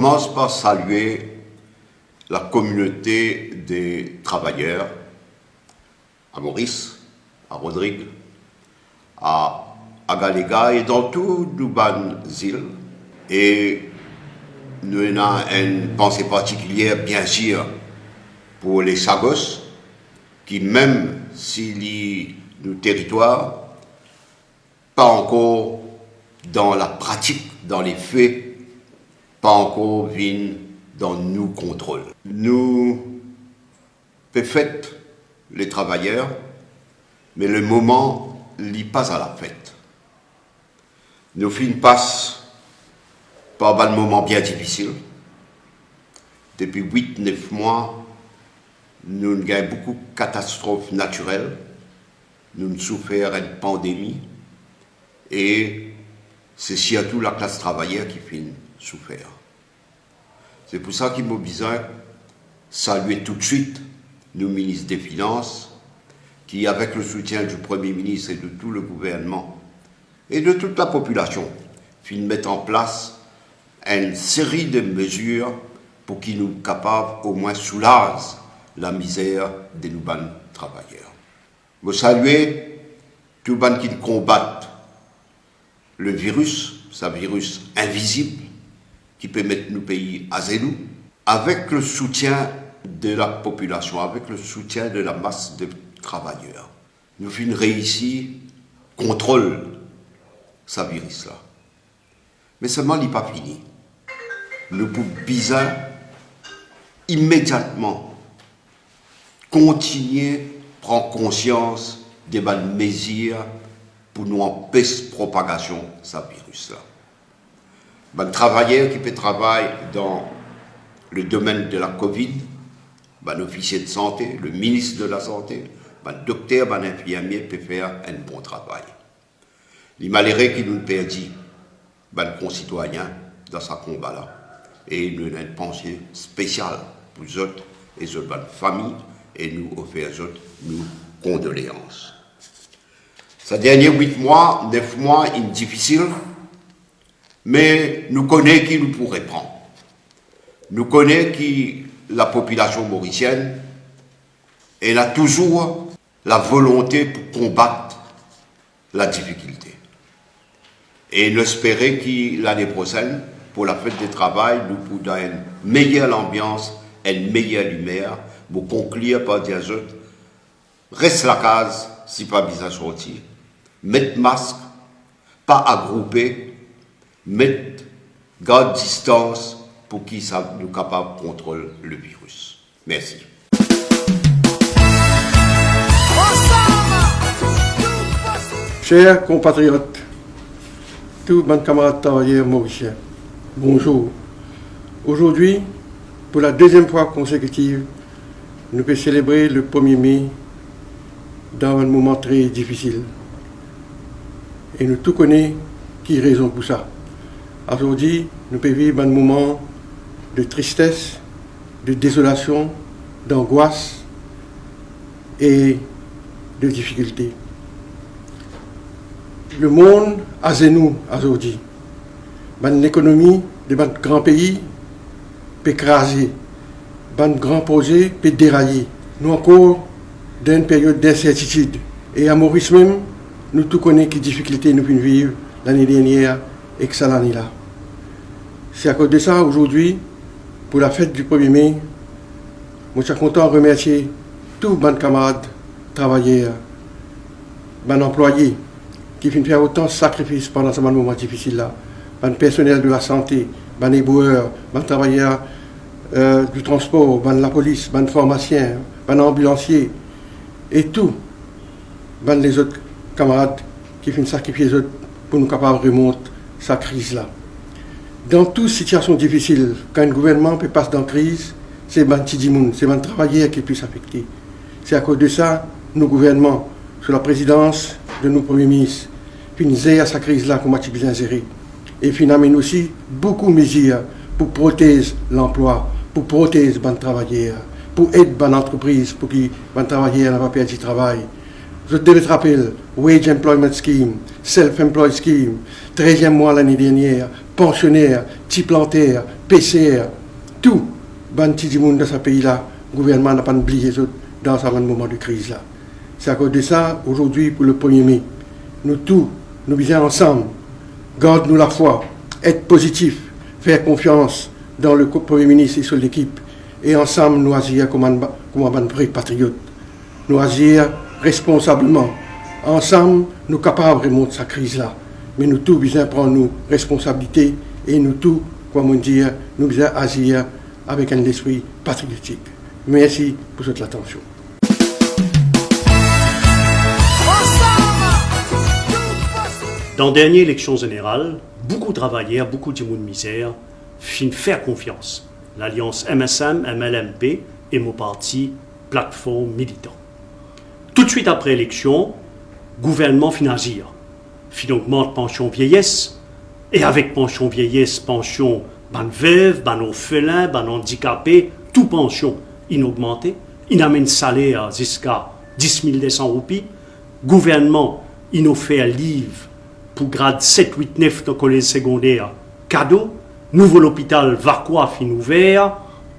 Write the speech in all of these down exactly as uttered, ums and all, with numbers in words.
Koumans par salie la kominote de travayer a Moris, a Rodrig, a, a Galega e dan tou nou bann zil. E nou ena enn panse partikilie, biensir, pou le Sagos, ki mem si li nou teritwar, pa ankor dan lapratik, dan lefe, pa ankor vinn dan nou kontrol. Nou pe fet le travayer, me lemoman li pa a lafet. Nou finn pas par bann moman bien difisil. Depi wit, nef mwa, nou gagn boukou katastrof natirel, nou soufer enn pandemi, e se sirtou laklas travayer ki finn soufer. Se pou sa ki mo bizin salie toutswit nou minis de finans, ki, avek le soutien du Premie Minis e de tou le gouvernman e de tout lapopilasion, finn met an plas enn seri de mezir pou ki nou kapav omwin soulaz lamizer de nou bann travayer. Mo salie tou bann ki konbat le viris, sa viris invizib ki pe met nou pei azenou. Avek le soutien de lapopilasion, avek le soutien de lamas de travayer, nou finn reisi kontrol sa viris la. Me selman li pa fini. Nou pou bizin imediatman kontinie pran konsians de bann mezir pou nou anpes propagasion sa viris la. Bann travayer ki pe travay dan le domenn de la COVID, bann ofisie de sante, le minis de la sante, bann dokter, bann infirmie pe fer enn bon travay. Li malere ki nou perdi bann konsitwayin dan sa konba la, e nou ena enn panse spesial pou zot e zot bann fami, e nou ofer zot nou kondoleans. Sa dernie wit mwa, nef mwa inn difisil, me nou kone ki nou pou repran. Nou kone ki lapopilasion morisienn ena touzour lavolonte pou konbat ladifikilte. E nou espere ki lane prosenn, pou lafet de travay, nou pou dan enn meyer lanbians, enn meyer limer. Mo konklir par dir zot, res lakaz si pa bizin sorti, met mask, pa agroupe, met, gard distans pou ki sa nou kapav kontrol le viris. Mersi. Ser konpatriot, tou bann kamarad travayer morisien, bonzour. Azordi, pou la deziem fwa konsekitiv, nou pe selebre le premie me dan bann moman tre difisil. E nou tou kone ki rezon pou sa. Azordi, nou pe viv bann moman de tristes, de dezolasion, dangwas e de difikilte. Lemonn azenou azordi. Bann lekonomi de bann gran pei pe kraze, bann gran proze pe deraye. Nou ankor dan enn period dinsertitid. E a Moris mem, nou tou kone ki difikilte nou finn viv lane dernier ek sa lane la. Se akoz de sa, azordi, pou lafet di premie me, mo ti a kontan remersie tou bann kamarad travayer, bann anplwaye ki finn fer otan sakrifis pandan sa bann moman difisil la, bann personel de lasante, bann ebourer, bann travayer, euh, di transpor, bann lapolis, bann farmasien, bann anbilansie, e tou bann lezot kamarad ki finn sakrifie zot pou nou kapav remont sa kriz la. Dan tou sitiasion difisil, kan enn gouvernman pe pas dan kriz, se bann ti dimoun, se bann travayer ki plis afekte. Se akoz de sa, nou gouvernman, sou laprezidans de nou Premie Minis, finn zer sa kriz la kouma ti bizin zere, e finn amenn osi boukou mezir pou protez lanplwa, pou protez bann travayer, pou ed bann antrepriz pou ki bann travayer napa perdi travay. Zot devret rapel Wage Employment Scheme, Self Employed Scheme, treziem mwa lane dernier, pansyoner, ti planter, peser, tou bann ti dimoun dan sa pei la, gouvernman la pa'nn bliye zot dan sa bann moman de kriz la. Se akoz de sa, azordi pou le premie me, nou tou, nou bizin ansam gard nou lafwa, et pozitif, fer konfians dan le ko-, Premie Minis e so lekip, e ansam nou azir kouma, kouma bann vre patriot. Nou azir responsableman. Ansam, nou kapav remont sa kriz la. Me nou tou bizin pran nou responsabilite e nou tou, kouma mo dir, nou bizin azir avek enn lespri patriotik. Mersi pou zot latansion. Dan dernie eleksion zeneral, boukou travayer, boukou dimoun mizer finn fer konfians Lalians M S M, M L M P e mo parti Platform Militan. Toutswit apre eleksion, gouvernman finn azir, finn ogmant pansion vieyes, e avek pansion vieyes, pansion bann vev, bann orfelin, bann andikape, tou pansion inn ogmante, inn amenn saler ziska dis mil de san roupi, gouvernman inn ofer liv pou grad set, wit, nef dan kolez segonder kado, nouvo lopital Vacquois finn ouver,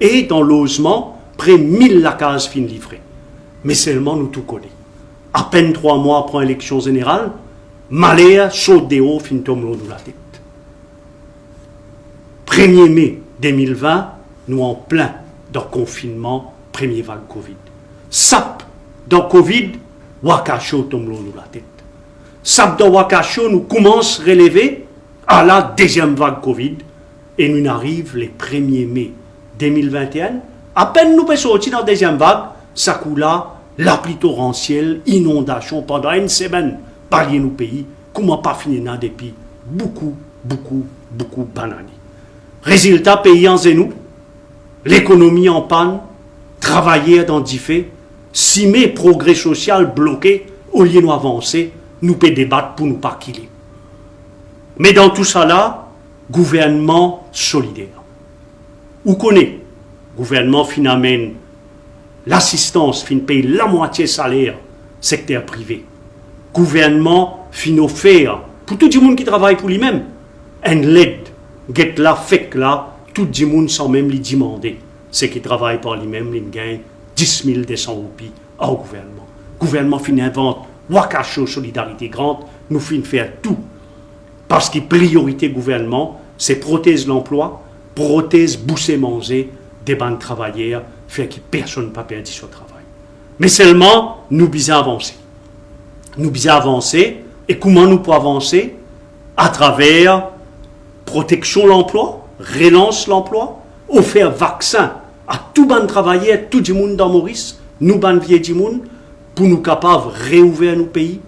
e dan lozman, pre mil lakaz finn livre. Me selman nou tou kone, apenn trwa mwa apre eleksion zeneral, maler sort deor finn tom lor nou latet. Premie me de mil vin, nou anplin dan konfinnman, premie vag Covid. Sap dan Covid, wakasio tom lor nou latet. Sap dan wakasio, nou koumans releve, ala deziem vag Covid, e nou ariv le premie me de mil vin e enn, apenn nou pe sorti dan deziem vag, sa kou la, lapli toransiel, inondasion pandan enn semenn, balye nou pei, kouma pa finn ena depi boukou, boukou, boukou bann ane. Rezilta, pei anzenou, lekonomi anpann, travayer dan dife, sime progre sosial bloke, olie nou avanse, nou pe debat pou nou pa kile. Me dan tousala, gouvernman solider. Ou kone, gouvernman finn amenn lasistans, finn pey lamwatie saler sekter prive. Gouvernman finn ofer pou tou dimoun ki travay pou limem enn led, get la, fek la, tou dimoun sanmem li dimande, seki travay par limem, linn gagn dis mil de san roupi ar gouvernman. Gouvernman finn invant wakasio Solidarity Grant, nou finn fer tou. Parski priorite gouvernman, se protez lanplwa, protez bouse manze de bann travayer, fer ki personn pa perdi so travay. Me selman, nou bizin avanse. Nou bizin avanse, e kouma nou pou avanse? Atraver proteksion lanplwa, relans lanplwa, ofer vaksin a tou bann travayer, tou dimoun dan Moris, nou bann vie dimoun, pou nou kapav reouver nou pei,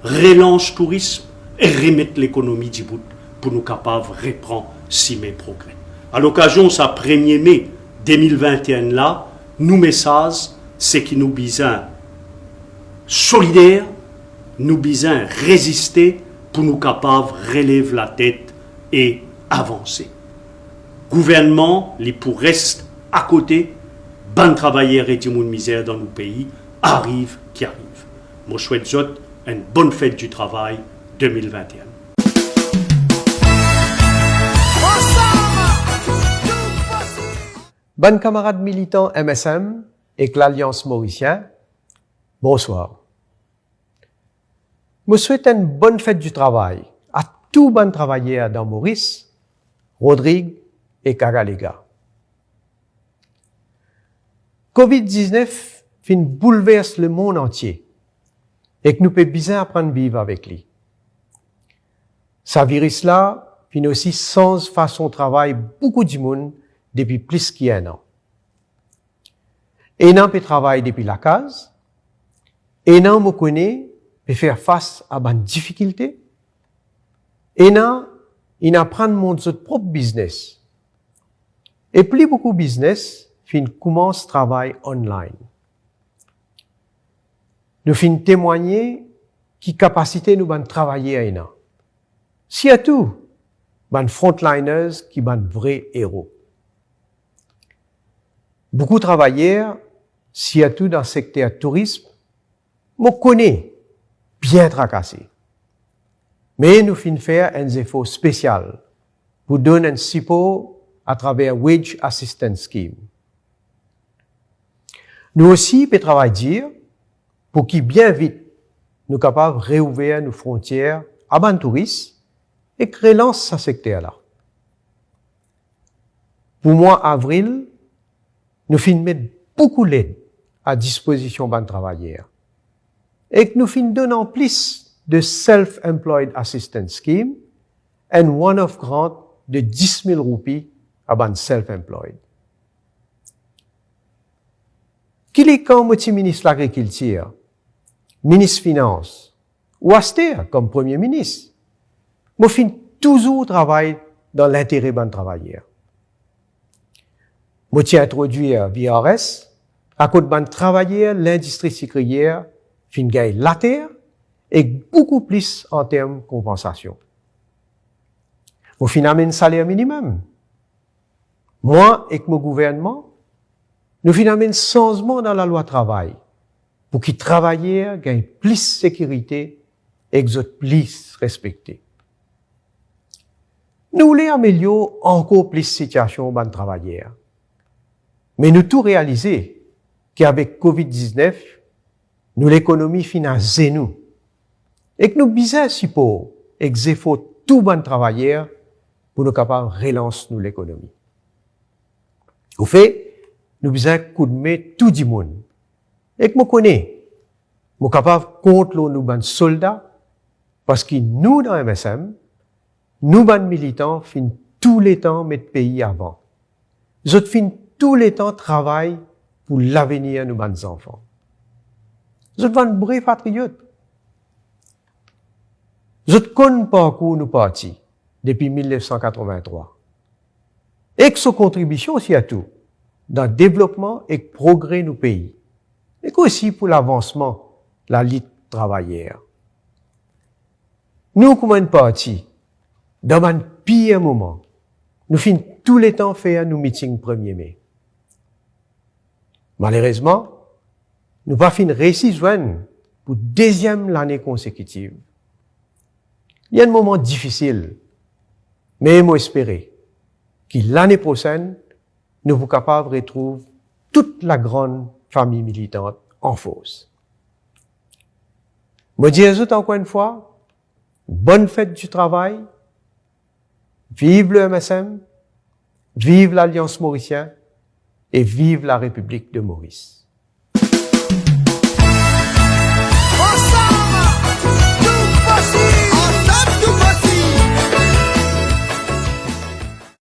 relans tourism e remet lekonomi dibout pou nou kapav repran simin progre. A lokazion sa premie me de mil vin e enn la, nou mesaz se ki nou bizin solider, nou bizin reziste pou nou kapav relev latet e avanse. Gouvernman, li pou res akote bann travayer e dimoun mizer dan nou pei, ariv ki ariv. Mo swet zot enn bonn fet di travay de mil vin e enn. Bann kamarad militan M S M ek Lalians Morisien, bonswar. Mo swet enn bonn fet di travay a tou bann travayer dan Moris, Rodrig e Kagalega. Covid diznef finn boulvers lemond antie, ek nou pe bizin aprann viv avek li. Sa viris la finn osi sanz fason travay boukou dimoun depi plis ki enn an. Ena pe travay depi lakaz, ena mo kone pe fer fas a bann difikilte, ena inn aprann mont zot prop biznes, e pli boukou biznes finn koumans travay online. Nou finn temwagne ki kapasite nou bann travayer ena, sirtou bann frontliners ki bann vre ero. Boukou travayer, sirtou dan sekter tourism, mo kone, bien trakase. Me nou finn fer enn zefor spesial pou donn enn sipor atraver Wage Assistance Scheme. Nou osi pe travay dir pou ki bien vit nou kapav reouver nou frontier a bann touris ek relans sa sekter la. Pou mwa avril, nou finn met boukou led a dispozision bann travayer. Ek nou finn donn anplis de Self-Employed Assistance Scheme enn one-off grant de dis mil roupi a bann self-employed. Ki letan mo ti minis lagrikiltir, minis finans, ou aster kom premie minis, mo finn touzour travay dan lintere bann travayer. Mo ti introdwir V R S, akoz bann travayer lindistri sikriyer finn gagn later ek boukou plis an term konpansasion. Mo finn amenn saler minimem. Mwa ek mo gouvernman, nou finn amenn sanzman dan lalwa travay pou ki travayer gagn plis sekirite ek zot plis respekte. Nou oule amelior ankor plis sitiasion bann travayer. Me nou tou realize ki avek covid diznef, nou lekonomi finn azenou. Ek nou bizin sipor ek zefor tou bann travayer pou nou kapav relans nou lekonomi. Ofe, nou bizin koudme tou dimoun. Ek mo kone, mo kapav kont lor nou bann solda, parski nou dan M S M, nou bann militan finn touletan met pei avan. Zot finn touletan travay pou lavenir nou bann zanfan. Zot bann vre patriot. Zot konn parkour nou parti depi mil nef san katrovin-trwa. Ek so kontribision sirtou dan devlopman ek progre nou pei, ek osi pou lavansman lalit travayer. Nou kouma enn parti, dan bann pir moman, nou finn touletan fer nou miting premie me. Malerezman, nou pa finn reysi zwenn pou deziem lane konsekitiv. Li enn moman difisil, me mo espere ki lane prosenn, nou pou kapav retrouv tou lagrann fami militant an fors. Mo dir zot ankor enn fwa, bonn fet di travay, viv le M S M, viv Lalians Morisien e viv Larepiblik de Moris.